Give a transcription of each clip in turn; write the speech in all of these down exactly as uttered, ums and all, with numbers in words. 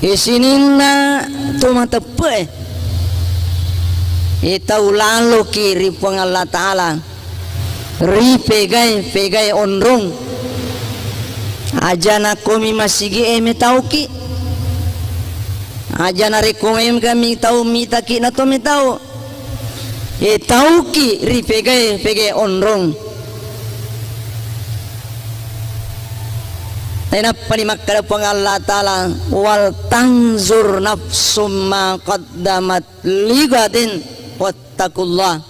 E sininna to mateppe'e, e tau laloki ri Puang Allah Ta'ala, ri pegae-pegae onrong. Aja nakomi masigi'e metauki, aja narekko maega mitau mitaki na to metau. E tauki ri pegae-pegae onrong. Nainappani makkeda Puang Allah Ta'ala, "Wal tanzur nafsum ma qaddamat ligadin wattaqullah."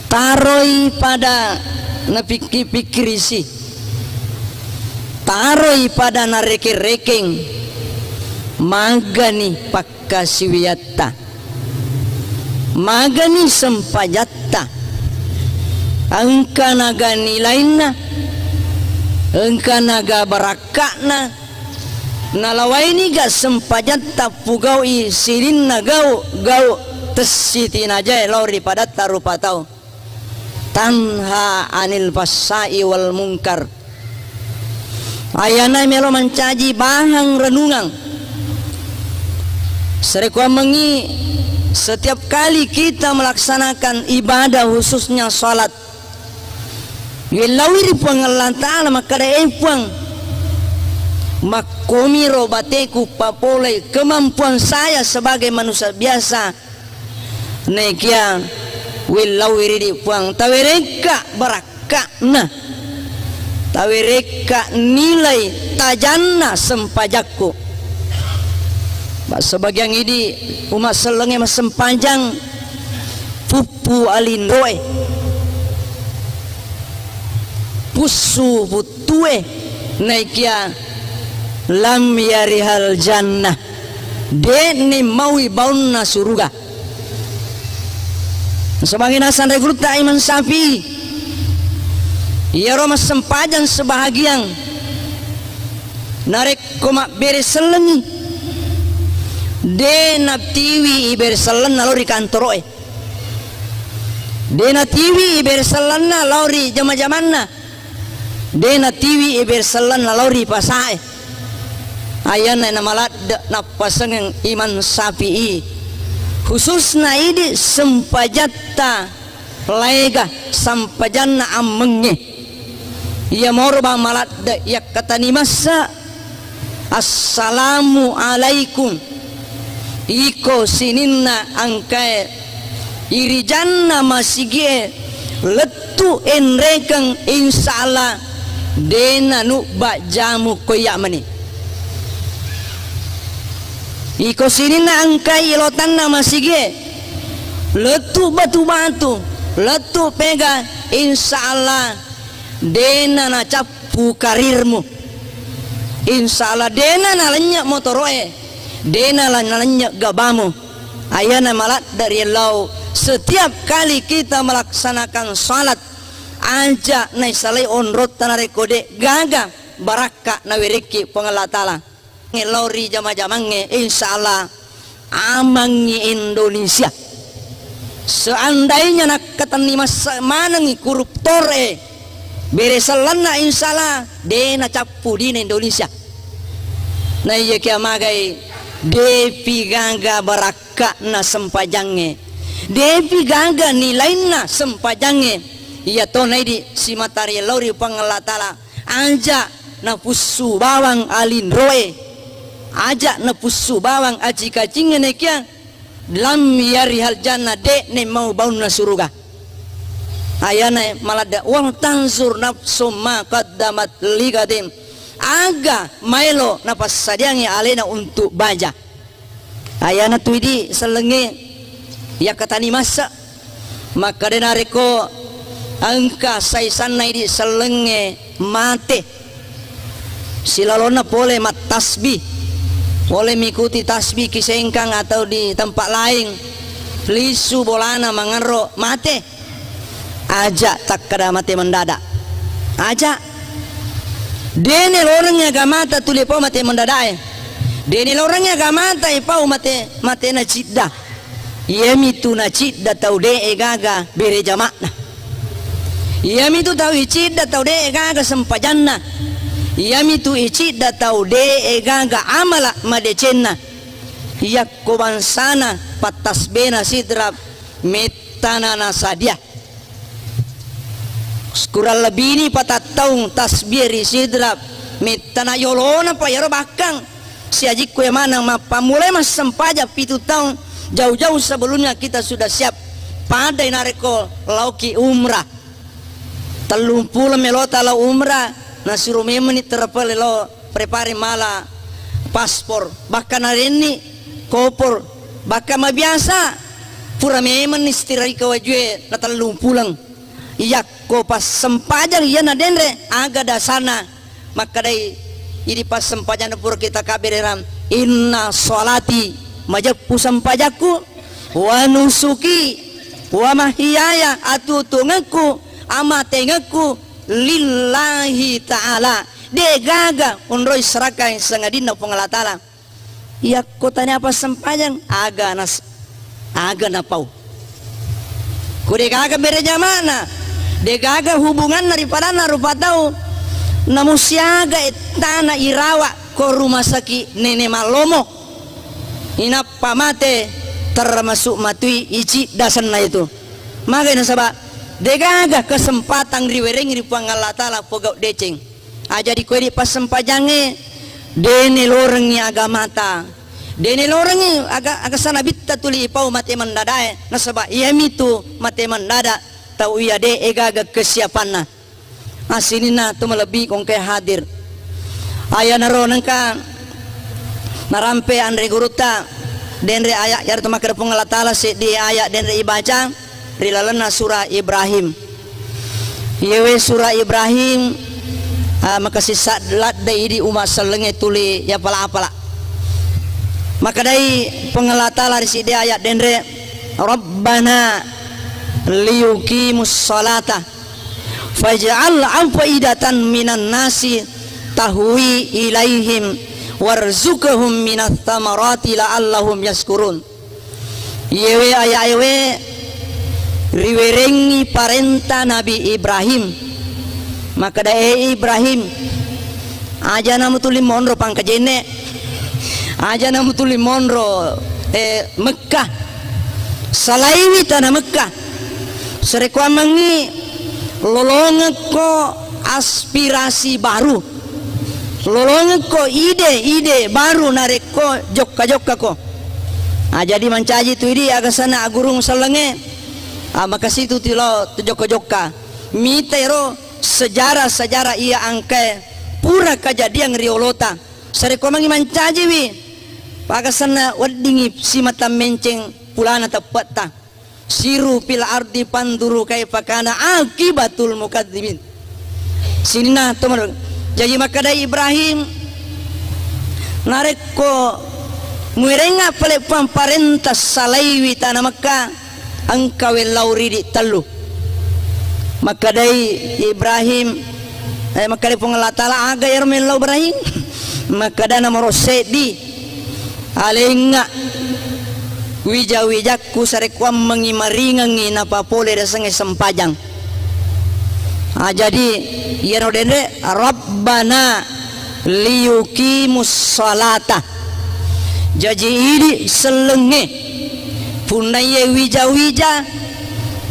Taroi pada napikki-pikkirisi, taroi pada narekeng-rekeng, magani pak- kasiwiyatta. Magani sempajatta. Engka naga nilainna, engka naga barakka'na, nalawainiga sempajatta pugau'i sininna gau-gau tessitinajae lao ri padatta rupa tau. Tanha anil fahsai wal munkar. Ayana melo mancaji bahang renungang. Sarekkuammengngi, setiap kali kita melaksanakan ibadah, khususnya salat, wellaui ri Puang Allah Ta'ala, makkeda, "Eh, Puang, makkomiro bateku papolei kemampuan saya sebagai manusia biasa." Naikia wellaui ridi Puang, tawerekka barakka'na, tawerekka nilai tajanna sempajakku. Ba, sebagian idi umat sellengnge massempajang puppu alinroe, pussu puttue, naikia lam yarihal jannah, de'ni maui baunna suruga. Sebagai nasang ri gurutta Imam Syafi'i, iyaro massempajang sebahagian narekko mabbere sellengngi, de natiwi ibere sellenna lao ri kantoro'e, de natiwi ibere sellenna lao ri jama-jamanna, de natiwi ibere sellenna lao ri pasae. Ayana namaladde nappasengeng Imam Syafi'i, khususna idi sempajatta laega, sempajanna ammengnge. Iya moro ba maladde yakkatani massa, "Assalamu alaikum." Iko sininna engkae irijanna masigie lettu enrekeng, insya Allah dena nubba jamu koya mani. Iko sininna engkai ilotanna masigie, lettu batu-batu, lettu pega, insya Allah dena nacappu karirmu. Insya Allah dena nalennye motoro'e, dena la-, nalennye gabamu. Ayana maladde riellau, setiap kali kita melaksanakan salat, aja naisalai onrotta narekko de gaga barakka nawerekki Puang Allah Ta'ala. Lao ri jama-jamangnge, insya Allah amangngi Indonesia. Seandainya nakkatenni massa manengngi koruptor e, bere sellenna, insya Allah de nacappu dina Indonesia. Na iyakia magai depi gaga barakka'na sempajangnge, depi gaga nilainna sempajangnge, iya to naidi simata riellau ri Puang Allah Ta'ala. Aja napussu bawang alinroe, aja napussu bawang aci-kacingnge, nekia lam yarihal jannah, de'ne mau baunna suruga. Ayana maladde, "Wal tanzur nafsum ma qaddamat ligadin." Aga maelo napassadiangi alena untuk baja. Ayana tu idi sellengnge yakkatani massa. Makkeda narekko engka saisanna idi sellengnge mate, silalonna pole mattasbih, pole mikuti tasbih ki Sengkang atau di tempat lain, lisu bolana mangerro, mate. Aja takkeda mate mendadak. Aja. Dene lorengngi agamata tuli pau mate mendadae. Dene lorengngi agamata ipau mate, mate nacidda. Iyamitu nacidda tau de'e gaga bere jamakna. Iyamitu tau icidda tau de'e gaga sempajanna. Iyamitu icidda tau de'e gaga amala madecenna. Yakko bangsana pattasbena Sidrap mettana nasadia. Kurang lebini patattaung tasbih ri Sidrap mettana yolona pa yaro bakkang. Siajikku ya maneng mappammulai massempajang pitu taung, jauh-jauh sebelumnya kita sudah siap. Padai narekko laoki umrah. Tellung pulo melota lao umrah, nasuro memenni terpele lao prepare mala paspor. Bakka narenni kopor, bakka mabiasa pura memenni sitirai kawajue na tellung puleng. Yakko passempajang iyana denre aga dasana. Makkedai idi passempajang pura kita kabbereran, "Inna sholati, majeppu sempajakku, wa nusuki, wa mahyaya, atutuungekku, amatengekku, lillahi ta'ala." De gaga onroi serakang sangadinna Puang Allah Ta'ala. Yakko tania passempajang, aga nas-, aga napau. Ko degaga bere jamana, degaga hubunganna ri padanna rupa tau, namu siaga ettana irawa ko rumah sakit nene mallomo. Inappa mate termasuk matui ici dasenna itu. Magai nasaba degaga kesempatan riwerengi ri Puang Allah Ta'ala pogau deceng. Aja dikoi di passempajangnge, dene lorengngi agamata, dene lorengngi aga-, aga sanabitta tuli ipau mate mendadae, nasaba iyamitu mate mendada tau iya de egaga kesiapanna. Asininna tu malebbi kongke hadir. Ayanaro nengka narampe anre gurutta denre ayat yaro makkeda Puang Allah Ta'ala seddi ayat denre ibaca ri lalenna surah Ibrahim. Iyewe surah Ibrahim, ah, makasisa ladde idi umat sellengnge tuli yapala-pala. Makkedai Puang Allah Ta'ala ri siddi ayat denre, "Rabbana liyuqimus salata faj'al af'idatan minan nasi tahwi ilaihim warzuqhum minats tsamarati la'allahum yaskurun." Iyewe aya ewe riwerengngi parenta Nabi Ibrahim. Makkeda, "E Ibrahim, aja namutuli monro pangkajenne, aja namutuli monro, eh, Mekkah, salaiwi tana Mekkah, sarekkuammengngi lolongekko aspirasi baru." Lolongekko ide-ide baru narekko jokka-jokkako. Ah, jadi mancaji tu idi aga sana agurung sellengnge. Ah, makasitu tilo tu jokka-jokka. Mita ero sejarah-sejarah iya angkae pura kajadiang riolota. Sarekkuammengngi mancajiwi. Aga sana weddingngi simata menceng pulana teppe'ta. Siru fil ardi fanzuru kaifa kana akibatul mukadzibin. Sininna to manu-, jaji makkeda Ibrahim, narekko muerengnga pale puang parenta salaiwi tana Mekka, engka wellau ridi tellu. Makkedai Ibrahim, eh, makkedai Puang Allah Ta'ala, aga iyaro mellau Ibrahim? Makkeda nomoro seddi, Alengnga wija-wijakku sarekkuammengngi maringengngi napapole riasengnge sempajang. Ah, jadi iyaro denre, Rabbana liyuqimus salata. Jaji idi sellengnge punnaiye wija-wija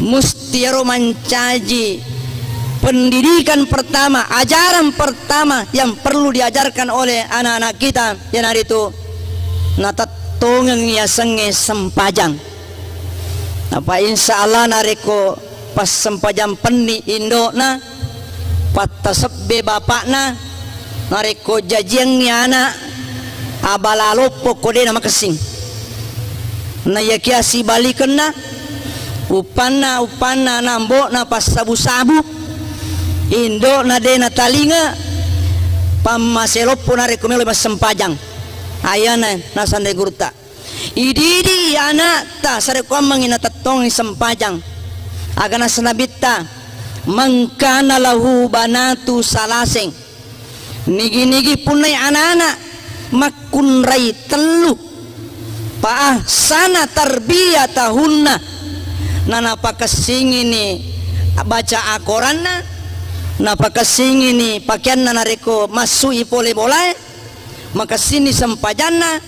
musti iyaro mancaji pendidikan pertama, ajaran pertama yang perlu diajarkan oleh anak-anak kita, iyanaritu natettongeng yasengnge sempajang. Apa insya Allah narekko passempajang penni indo'na, pattasebbe bapakna, narekko jajiangngi anak, abala loppo ko de namakessing. Naiyakia sibalikenna, uppanna, uppanna ana ambo'na passabu-sabu, indo'na de natalinga, pammase loppo narekko melo massempajang. Ayana nasanre gurutta. Ididi ana'ta sarekkuammengngi natettongi sempajang. Aga naseng Nabitta, "Man kana lahu banatu salaseng." Nigi-nigi punnai anana makkunrai tellu, fa ahsana tarbiyatahunna, nanapakessingini baca akoranna, Napakessingini pakeanna narekko massu'i pole bolae, makessinni sempajanna,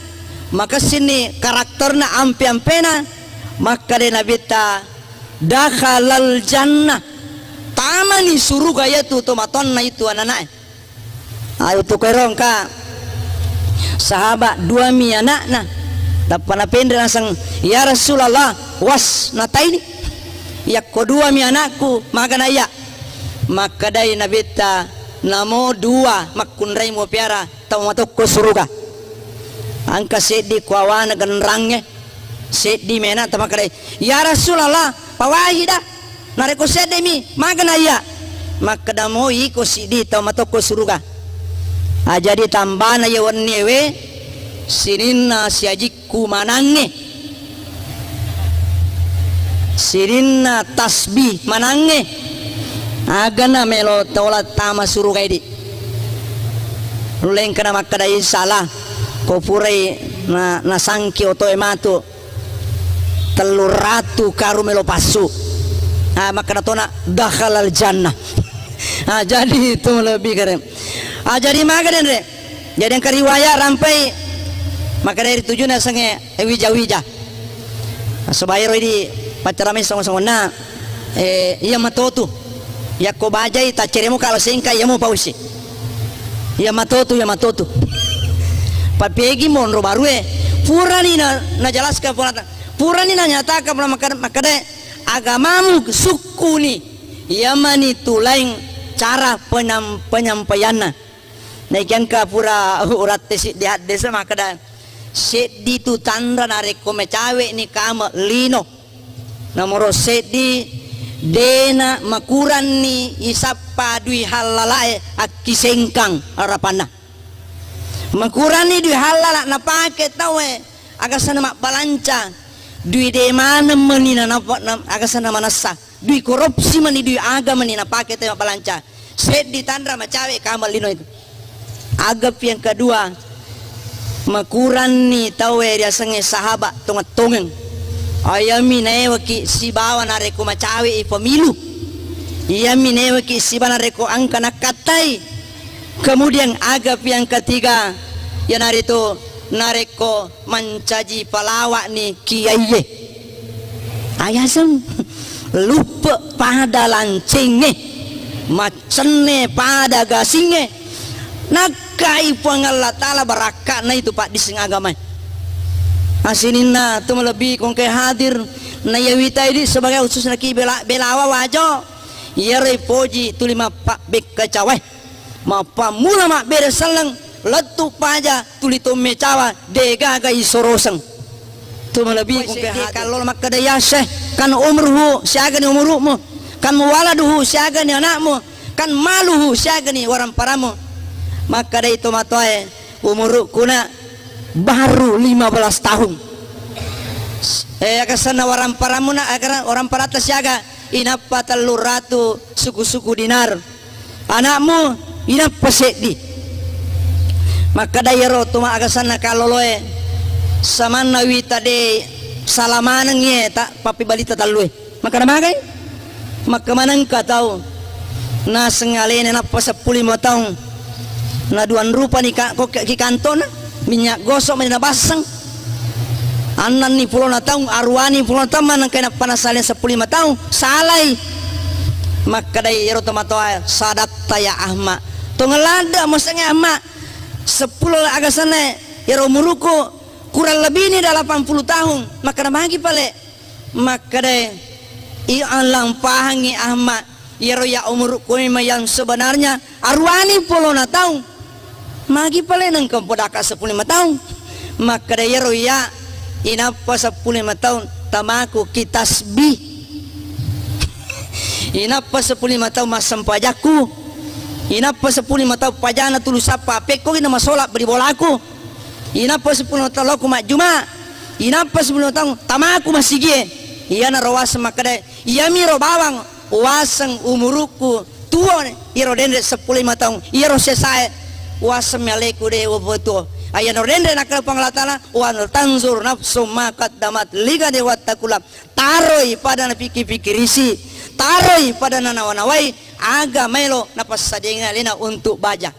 makessinni karakterna, ampe-ampena, makkeda Nabitta, "Dakhalal jannah," tamani suruga iyatu tomatoanna itu anana'e. Ayo tu kero engka sahabat duami anakna, tappa napenre naseng, "Ya Rasulullah, was nataini, yakko duami anakku, magana iya?" Makkedai Nabitta, "Namo dua makkunrai mupiara, tau matokko suruga. Engka seddi kuawana genrangnge, seddi mena tamakkedai, 'Ya Rasulullah, pawahida, narekko seddemi, magana iya?'" Makkeda, "Mo iko siddi tau matokko suruga." Ah, jadi tambana iya wenniewe, sininna siajikku manangnge, sininna tasbih manangnge, agana melo tola tama suruga idi. Lulengkana makkeda, "Insya Allah, ko purai na, nasangki otoe matu, tellu ratu karu melo passu." Ah, makkeda tona, "Dakhalal jannah." Ah, jadi itu lebih keren. Ah, jadi maga denre. Jadi engka riwayat rampai, makkeda ri tujuna sengnge, eh, wija-wija. Sobairo idi paccaramai songo-songonna, eh, iya matotu. Yakko bajai tacceremo kalo sengka, iya mo pausi. Iya matotu, iya matotu. Papegi monro barue. Purani na, najelaskan Puang Allah Taala. Purani nanyatakan Puang Allah makkeda, makkeda, "Agamamu sukkuni." Iya mani tu laing cara penyam-, penyampaianna. Naiki engka pura uratte siddi haddese makkeda, seddi tu tanra narekko macawe'ni kame lino. Nomoro seddi, dena makuranni isappa dui hallalae akkisengkang arapanna. Makuranni dui hallala napake tauwe, aga sana mabbalanca, dui de maneng meni na, na, aga sana manessa. Dui korupsi mani, dui aga mani napake tauwe mabbalanca. Seddi tanra macawe kame lino itu. Agapi yang kedua, makuranni tauwe riasengnge sahabat tongeng-tongeng. Ayami naewaki sibawa narekko macawe i pemilu. Iyami naewaki sibawa narekko engka nakkattai. Kemudian agapi yang ketiga, iyanaritu narekko mancaji palawa'ni kiaiye. Ayaseng luppe pada lancengnge, maccenne pada gasingnge, nakkai Puang Allah Taala barakka'na itu paddisseng agamae. Asininna tu malebbi kongke hadir, na iya witai di sebagai khususna ki bela-, belawa wajo, iyaro ipoji tuli mappabbekka cawae. Mappammula mabbere selleng, lettu paja tuli tomme cawa, degaga isoroseng. Tu malebbi kungke hati. Kallolo makkeda, "Ya Syekh, kan umruhu siagani umuru'mu, kan waladuhu siagani anakmu, kan maluhu siagani waramparamu." Makkedai tomatoae, "Umuru'ku na baru lima belas tahun." Eh, aga senna waramparamu na, aga waramparatta siaga, inappa tellu ratu suku-suku dinar. Anakmu inappa seddi. Makkeda iyaro toma aga senna kalloloe, samanna wita de sala maneng iye ta pappibalita tallue. Makkeda magai? Makkemanengka tau naseng alena nappa seppulo lima taung. Na duang rupani ka-, ko-, ki kantona, minyak gosok mani nabasseng. Annanni pulona taung, aruani pulona taung, manengka nappa nasale seppulo lima taung, salai. Makkedai ero tomatoa, "Sadatta ya Ahmad." Tongeng ladde musengnge Ahmad. Seppulo aga senna ero umuruku, kurang lebih ni delapan puluh tahun. Makkeda magi pale. Makkedai, "Iya, alang pahangngi Ahmad, iyaro ya umurukku memang yang sebenarnya aruani pulona taung. Magi pale nengka podaka seppulo lima taung?" Makkeda, "Iyaro ya, inappa seppulo lima taung tamaku ki tasbih. Inappa seppulo lima taung massempajakku. Inappa seppulo lima taung pajana tulu sappa, pekko ki na masola beri bolaku. Inappa seppulo taung lao ku majjuma, inappa seppulo taung tamaku masigie." Iyanaro waseng makkeda, "Iyamiro bawang waseng umurukku tuo, iyaro denre seppulo lima taung, iyaro sesae waseng mialeku de upetuo. Ayanaro denre nakkeda Puang Allah Taala, wal tanzur nafsum ma qaddamat ligade wattaqullah." Taroi pada napikir-pikirisi, taroi pada nanawa-nawai aga maelo napassadiangi alena untuk baja.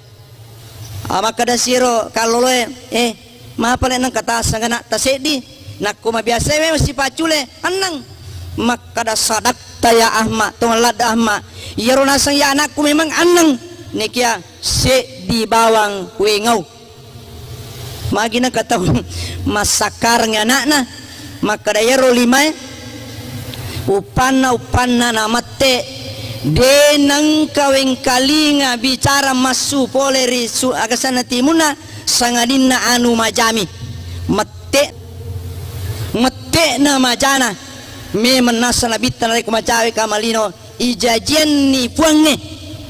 Ah, makkeda siro kalloloe, "Eh, mapa le nengka taseng anakta seddi? Nakko mabiasa memang sipaccule enneng." Makkeda, "Sadakta ya Ahmad, tongeng ladde Ahmad. Iyaro naseng ya anakku memang enneng. Nekia seddi bawang wengau." Magi nengka tau massakkareng anakna, makkeda, "Iyaro limae, uppanna, uppanna namette, de nengka wengkalinga bicara massu pole ri su-, agasanna timunna, sangadinna anu majami." Mette, mette'na majana, memeng nasa nabitta narekko macawe kamalino, ijajianni puangnge,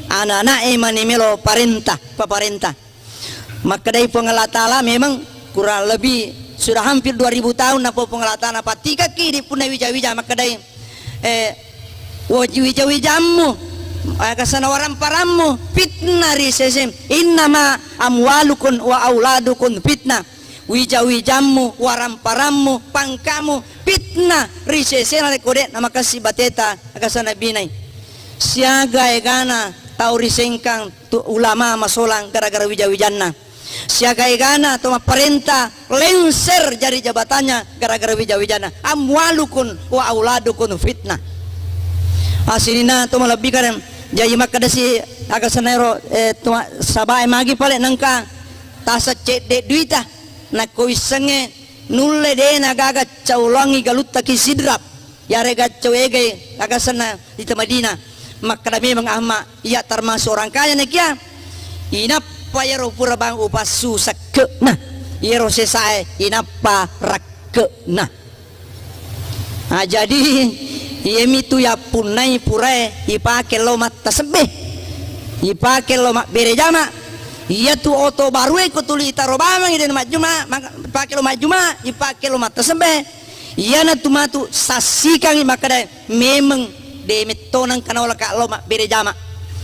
anak-anak'e mani melo parenta, paparenta. Makkedai Puang Allah Ta'ala, memang kurang lebih sudah hampir dua ribu tahun napau Puang Allah Ta'ala, napattikakki idi punna wija-wija, makkedai, eh, wa-, wija-wijammu, eh, kasana waramparammu fitnah ri sesem, innama amwalukum wa auladukum fitnah, wija-wijammu, waramparammu, pangkamu fitnah ri sesena rekko de namakassi bateta, kasana binai. Siaga egana tau risengkang tu ulama masolang gara-gara wija-wijanna. Siaga egana to mapparenta lengser jari jabatannya gara-gara wija-wijanna. Amwalukum wa auladukum fitnah. Asininna to malebbi kareng jaji makkedasi aga senero, eh, to ma-, sabae magi pale nengka tasa cedde duita nakko wissengnge nulle de nagaga caulangi galutta ki sidrap. Yarega cau egai agasanna ita Madinah. Makkeda memang Ahmad, iya termasuk orang kaya nakia. Inappa iyaro pura bang upassu sekke'na, iyaro sesae inappa rakke'na. Nah, jadi iyamitu yappunnai purae ipake lo mattasebbe, ipake lo mabbere jama. Iyatu oto barue ko tuli itaro bawang, ide majjuma, maka ipake lo majjuma, ipake lo mattasebbe. Iyanatu matu sassikangngi makkeda, memeng de metto nengka naolaka lao mabbere jama.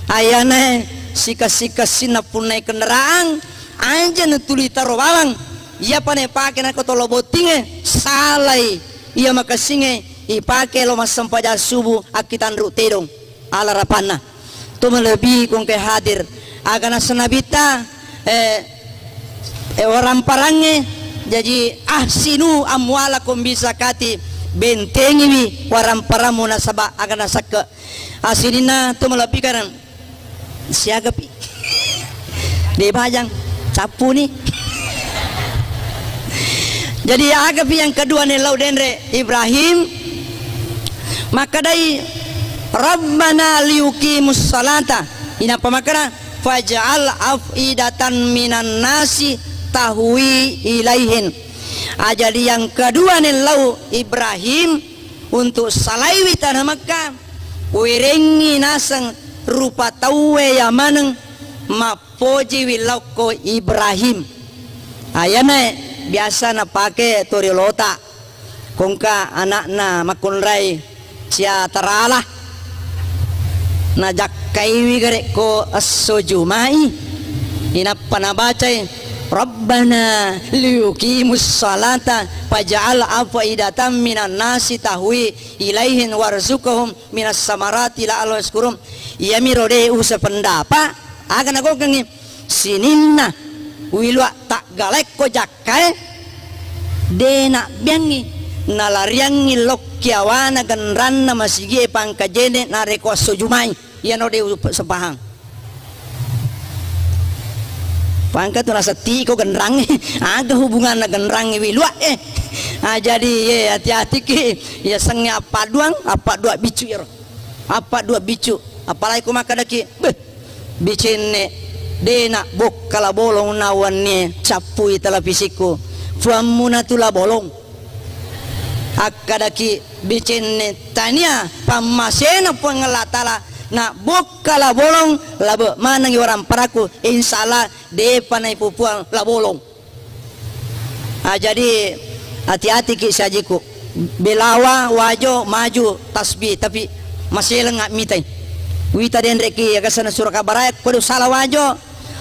Ayanae sikessi-kessinna punnai kendaraan, aja natuli taro bawang. Iyapa naipake nako tolo bottingnge, salai iya makessingnge ipake lao massempajang subuh akkitanru tedong. Alarapanna. To malebi kongke hadir. Aga nasenna Nabitta, eh, eh, waramparangnge, jaji ahsinu amwalakum bizakati, bentengiwi waramparammu nasaba aga nasakke. Asininna to malebi kareng siagapi. De bajang, cappuni. Jadi agapi yang kedua nellau denre Ibrahim, makkedai, "Rabbana liyuqimus salata." Inappa makkeda, "Faj'al af'idatan minan nasi tahwi ilaihin." Ah, jadi yang kedua nellau Ibrahim untuk salaiwi tanah Mekah, werengngi naseng rupa tauwe ya maneng mappojiwi laokko Ibrahim. Ayana biasa napake to riolota. Kongka ana'na makkunrai sia tarala, najakkaiwi garekko esso Juma'i, inappa nabacai, "Rabbana liyuqimus salata faj'al af'idatan minan nasi tahwi ilaihin warzuqhum minas samarati la'allahum yaskurun." Iyamiro de usa pendapa, aga nagaukengngi? Sininna wilua taggalaekko jakkae, de nabbiangngi, nalariangngi lokki awana genranna masigie pangkajene narekko esso Juma'i. Iyano de u-, sepahang. Pangka tu nasettiko genrangnge, aga hubunganna genrangnge wilua e. Ah, jadi, ye, hati-hatiki, iya sengnge appadduang, appaddua biccu iyaro. Appaddua biccu. Apalagi ko makkadaki, beh, bicenne, de nabbokkala bolong nawannie cappui televisikku. Fuammu natu la bolong. Akkadaki bicenne, tania pammasena Puang Allah Ta'ala, nabbokkala bolong, labe manengi waramparaku, insya Allah depa naipupuang la bolong. Ah, jadi hati-hatiki siajiku. Belawa, Wajo, maju, tasbih, tapi maseleng mitai. Wita denreki, ya, kesana Surakabaraya, kodo salah Wajo,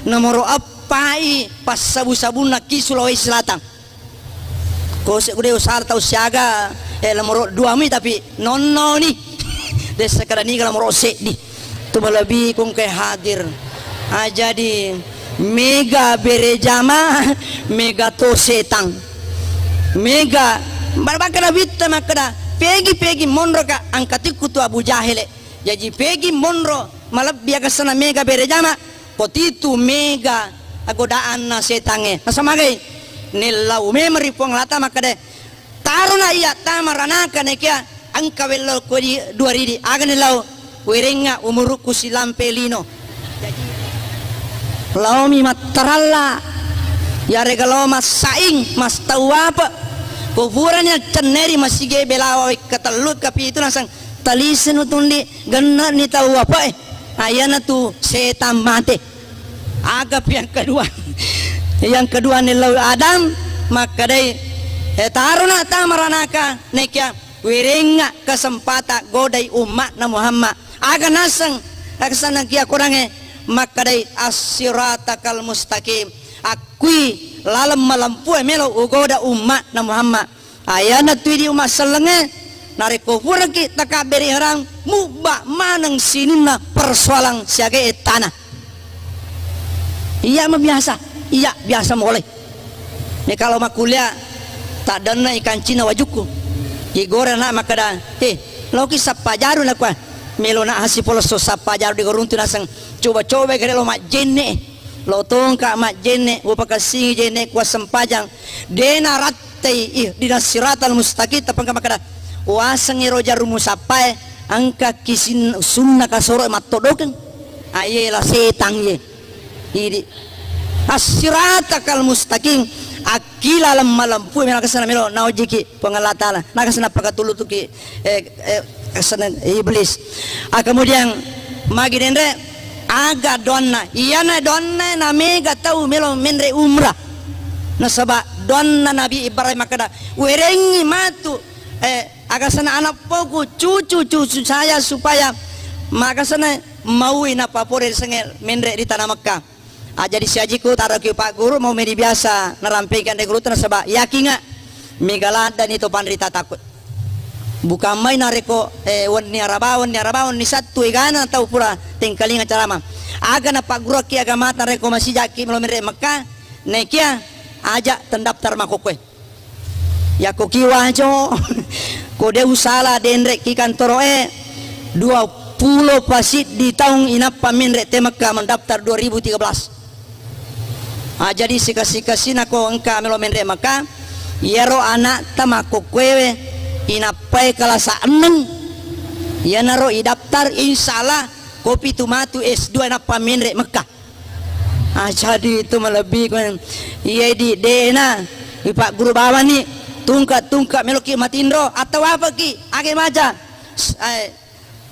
nomoro eppai passabu-sabunna ki Sulawesi Selatan. Ko se-, udah usaha tau siaga, eh, nomoro dua mi, tapi nonnoni. Dessa kada niga la moro seddi. Tu malebi kongke hadir. Ah, jadi mega bere jama, mega to setang. Mega, bahkan Nabitta makkeda, "Pegi-pegi monro ka angkatikku tu Abu Jahele." Jaji pegi monro malebbi aga sana mega bere jama, potitu mega agodaanna setangnge. Nasamagai, nellau memeng ri Puang Allah Taala makkeda, "Tarona iya tama ranaka nekia engka wello ko di dua ridi, aga nellau werengnga umurukku silampe lino." Laomi mattaralla, yarega lao massaing, mastauwape. Ko purani accenneri masige belawa wekka tellu, kapitu naseng, "Talisenu tundi, genneni tauwape." Ayanatu setang mate. Agapi yang kedua? Yang kedua nellau Adam, makkedai, "Eh, tarona tama ranaka nekia werengnga kesempatan godai ummatna Muhammad." Aga naseng, aga sanang kia korangnge, makkedai, "As-siratakal mustaqim." Akkui laleng malempue melo ugoda ummatna Muhammad. Ayana tu idi umma sellengnge, narekko puraki takabbere harang, mubba maneng sininna persoalan siaga ettana. Iya ma biasa, iya biasa mulai. Ne kalau makkulia, taddenna ikancina wajukku. Igore anak makkeda, "Eh, loki sappa jaru," nakua. Melo na hasi polosso sappa jaru di goruntu naseng, "Coba-coba gare lo majjenne." Lo tongka majjenne, upakassingi jenne kuassempajang. Dena rattei ihdinas siratal mustaqim, tapengka makkeda, "Wasengngi ro jaru musappae, engka kisin sunna kasoro mattodokeng." Aye la setang ye. Idi. As-siratakal mustaqim, akkilaleng malempu melo kesana melo naojiki Puang Allah Taala. Nakasana pakatulutuki, eh, eh, kesana iblis. Ah, kemudian magi denre aga doanna. Iyana doanna na mega tau melo menre umrah. Nasaba doanna Nabi Ibrahim makkeda, "Werengngi matu, eh, aga sana anak poku, cucu-cucu saya supaya maga sana maui napapore senge menre di tanah Mekah." Ah, jadi siajiku taroki Pak Guru mau medi biasa narampengkan de guru nasaba yakinga mega laddani to panrita takut. Bukan mai narekko, eh, wenni araba, wenni araba, wenni sattu egana tau pura tengkalinga carama. Aga na Pak Guru ki aga mata rekko masijaki melo menre Mekah, nekia aja tendaftar makokoe. Yakko ki wajo, ko de usala denre ki kantoro e, dua pulo pasiddi taung inappa menre te Mekka mendaftar dua ribu tiga belas. Ah, jadi sikasi-kasina ko engka melo menre Mekka, iyaro anakta makkokkoewe inappai kelasa enneng, iyanaro idaftar, insya Allah ko pitu matu S dua nappa menre Mekka. Ah, jadi itu malebbi ko. Iya di dena ipagguru bawani, tungka-tungka meloki matinro atau apa ki? Age maja. S-, eh,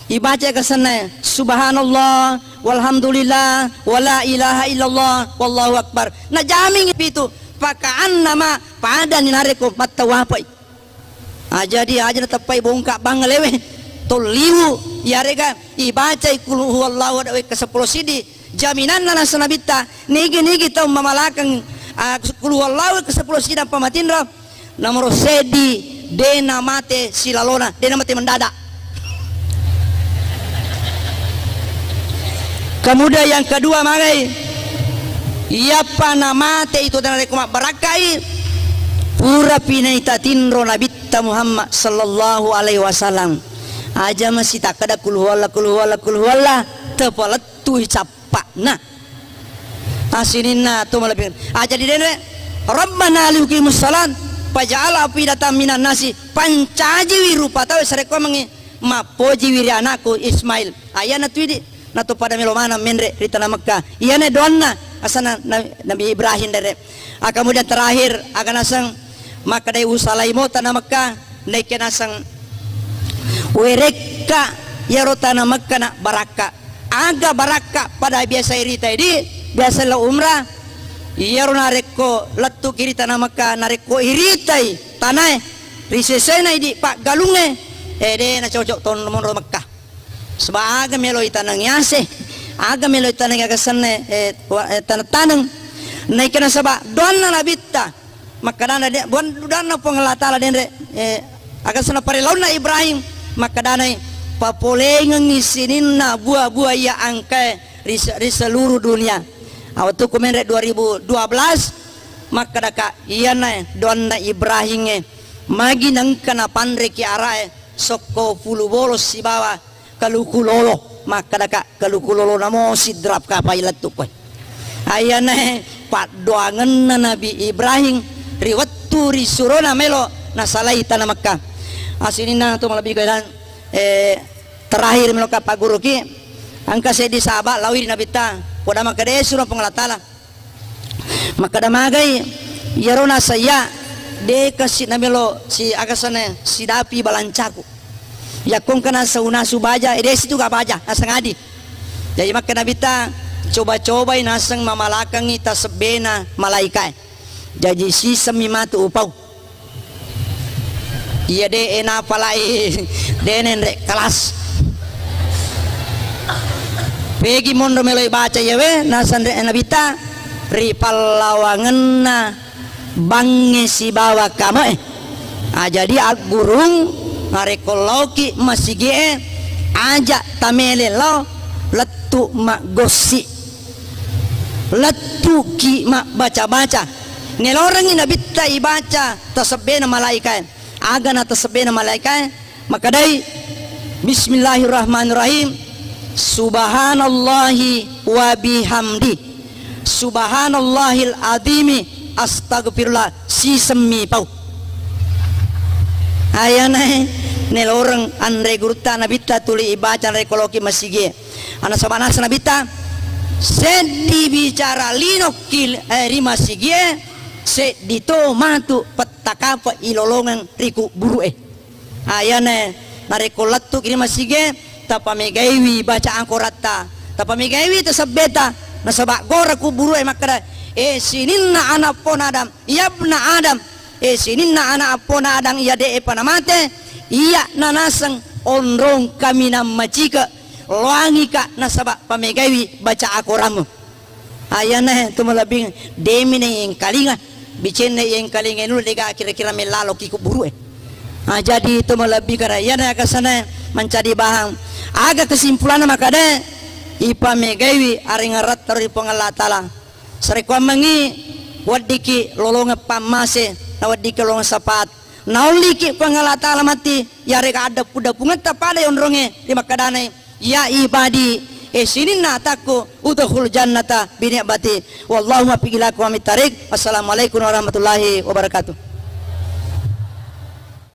ibaca kesenna, "Subhanallah, walhamdulillah, wala ilaha illallah, wallahu akbar." Najaming pitu, pakaannama padani nareko mattawapai. Ah, jadi aja nateppai bongka bangalewe. Tolliwu, yarega ibacai kul huwallahu ahad wekka seppulo siddi, jaminanna nasa nabitta, nigi-nigi tau mamalakeng, ah, kul huwallahu wekka seppulo siddi nappa matinro, nomoro seddi, dena mate silalona, dena mate mendadak. Kemudian yang kedua magai, iyappa namate itu tanarekko mabbarakkai, pura pinaita tinro nabitta Muhammad sallallahu alaihi wasallam. Aja masitakkada kul huwalla, kul huwalla, kul huwalla, tepalettui cappa'na. Asininna to malebbi. Aja di dene, "Rabbana liuqimus salat, faja'al afidatan minan nasi," pancajiwi rupa tau sarekko mengi. Mappojiwi ri anakku Ismail. Ayana tu idi, nato pada melo maneng menre ri tanah Mekka. Iyana doanna asana Nabi, Nabi Ibrahim dere. Ah, kemudian terakhir, aga naseng makkedai usalai mo tanah Mekka, naike naseng werekka yaro tanah Mekka na barakka. Aga barakka pada biasa irita idi, biasa lo umrah. Iyaro narekko lettu ki ri tanah Mekka, narekko iritai tanae, ri sesena idi paggalungnge, eh, de na cocok to monro Mekka. Sebab aga melo itaneng yase, aga melo itaneng aga senne, eh, wa-, eh, taneng-taneng. Naikena sebab doanna nabitta, makkadana de-, buan-, doanna Puang Allah Taala denre, eh, aga senne parelaunna Ibrahim, makkadanai, papolengengngi sininna bua-bua iya angkae ri se-, ri seluruh dunia. Awettu ku menre dua ribu dua belas, makkedaka, iyanae doanna Ibrahingnge, magi nengka napanreki arae sokko pulu bolo sibawa kaluku lolo, makkedaka, kaluku lolo namo sidrap kapai lettu koe. Ayanae paddoangenna Nabi Ibrahim ri wettu ri surona melo nasalai tana Mekka. Asininna to malebbi kedan, eh, terakhir melo kapagguruki, engka seddi sahabat lawi ri Nabitta, poda makkeda, "Eh, suro Puang Allah Taala." Makkeda magai, iyaro naseng iya, de kasi namelo si agasane sidapi balancaku. Yakko engka nasau-nasu baja, eh, de situ ga baja, naseng adi. Jaji makkeda Nabitta, coba-cobai naseng mamalakangi tasebbena malaikae. Jaji sisemmi matu upau. Iya de e napalai, de nenre kelas. Pegi monro meloi baca iyawe, nasanre Nabitta, ri pallawangenna bangnge sibawa kamoe. Ah, jadi aggurung, narekko laoki masigie, aja tamele lao lettu maggossi. Lettuki mabbaca-baca. Nelorengngi Nabitta ibaca tasebbena malaikae. Aga na tasebbena malaikae? Makkedai, "Bismillahirrahmanirrahim. Subhanallahi wa bihamdi. Subhanallahil azimi. Astagfirullah." Sisemmi pau. Ayanae neloreng anre gurutta Nabitta tuli ibaca narekko laoki masigie. Ana sabana Nabitta, seddi bicara linoki, eh, ri masigie, seddi to matu pettakapa ilolongeng ri kuburu'e. Ayanae narekko lettuki ri masigie, tapamegaiwi baca akoratta, tapamegaiwi tasebbeta, nasaba gora kuburu'e makkeda, "Eh, sininna ana pona Adam, yabna Adam, eh, sininna ana appona Adam iya de'epa namate, iya nanaseng onrong kaminang macike, loangika nasaba pamegaiwi baca akorammu." Ayanae to malebbi demi naengkalinga, bicenna iengkalinga nulle dega kira-kira mellaloki kuburu'e. Ah, jadi to malebbi kada iyana agasana mancaji bahang. Aga kesimpulanna makkeda, ipamegaiwi aringaratta ri Puang Allah Taala. Sarekkuammengngi weddiki lolongeng pammase, na weddiki lolongeng sapaat. Naulliki Puang Allah Taala matti, yarega addeppu-deppungetta pada yonrongnge ri makkedanai, "Ya ibadi, eh, sininna atakku, udkhul jannata bi ni'mati." Wallahu muwaffiq ila aqwamit thariq. Assalamualaikum warahmatullahi wabarakatuh.